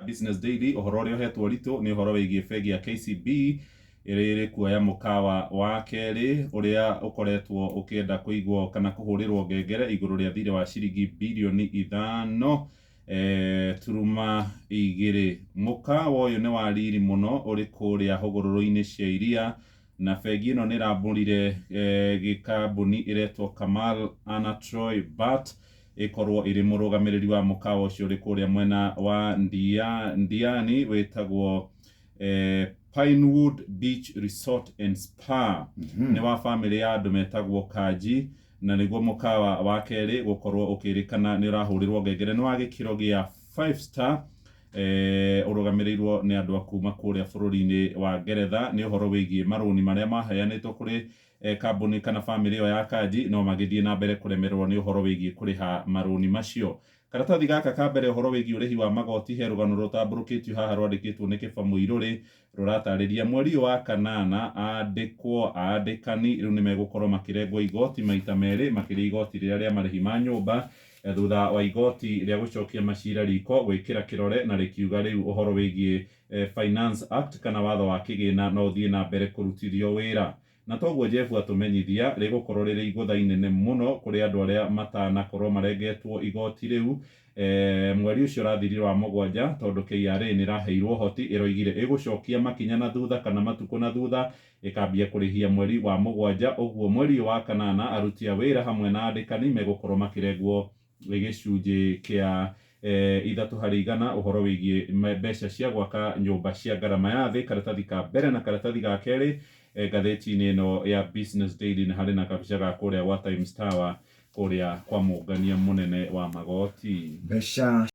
Business Daily, ũhoro ũrĩa ũhetwo ũritũ nĩ ũhoro wĩgiĩ bengi ya KCB ĩrĩa ĩrĩ kuoya mũkawa wa kerĩ ũrĩa ũkoretwo ũkĩenda kũigwo kana kũhũrĩrwo ngengere igũrũ rĩa thirĩ wa ciringi birioni 5 turuma 2. Mũkawa ũyũ nĩ wa riri mũno, ũrĩ kũrĩa hũgũrũrũ-inĩ cia iria, na bengi ĩno nĩ ĩrambũrire gĩkambuni ĩretwo Kamal Anatroy Bat ĩkorwo ĩrĩ mũrũgamĩrĩri wa mũkawa ũcio ũrĩ kũrĩa mwena wa Ndiani wĩtagwo Pinewood Beach Resort and Spa. Nĩ wa bamĩrĩ ya andũ metagwo Kaji, na nĩguo mũkawa wa kerĩ gũkorwo ũkĩrĩkana nĩ ũrahũrĩrwo ngengere, nĩ wa gĩkĩro gĩa 5 star, ũrũgamĩrĩirwo nĩ andũ a kuma kũrĩa bũrũri-inĩ wa Ngeretha. Nĩ ũhoro wĩgiĩ marũni marĩa maheanĩtwo kũrĩ kambuni kana bamĩrĩ ĩyo ya Kaji, no magĩthiĩ na mbere kũremererwo nĩ ũhoro wĩgiĩ kũrĩha marũni macio. Karatathi gaka ka mbere, ũhoro wĩgiĩ ũrĩhi wa magoti, he rũgano rũtambũrũkĩtio haha rwandĩkĩtwo nĩ Kĩba Mũirũrĩ, rũratarĩria mweri ũyũ wa kanana andĩkwo andĩkani rĩu nĩ megũkorwo makĩrengwo igoti maita merĩ, makĩria igoti rĩrĩa rĩa marĩhi ma nyũmba, thutha wa igoti rĩa gũcokia macira riko gwĩkĩra kĩrore na rĩkiuga rĩu ũhoro wĩgiĩ Finance Act kana watho wa kĩgĩna no ũthiĩ na mbere kũrutithio wĩra. Na toguo Jeff atũmenyithia, rĩgũkorwo rĩrĩ igũtha inene mũno kũrĩ andũ arĩa matanakorwo marengetwo igoti rĩu mweri ũcio ũrathirire wa mũgwanja, tondũ KRA nĩ ĩraheirwo ũhoti, ĩroigire ĩgũcokia makinya na thutha kana matukũ na thutha, ĩkambia kũrĩhia mweri wa mũgwanja. Ũguo mweri ũyũ wa kanana aruti a wĩra hamwe na andĩkani megũkorwo makĩrengwo gĩcunjĩ kĩa 3% ũhoro wĩgiĩ mbeca cia gwaka nyũmba cia ngarama ya thĩ. Karatathi ka mbere na karatathi ga kerĩ ngathĩti-inĩ ĩno ya Business Daily, nĩ harĩ na kabica ga kũrĩa gwa Times Tower, kũrĩa kwa mũngania mũnene wa magoti. Mbeca.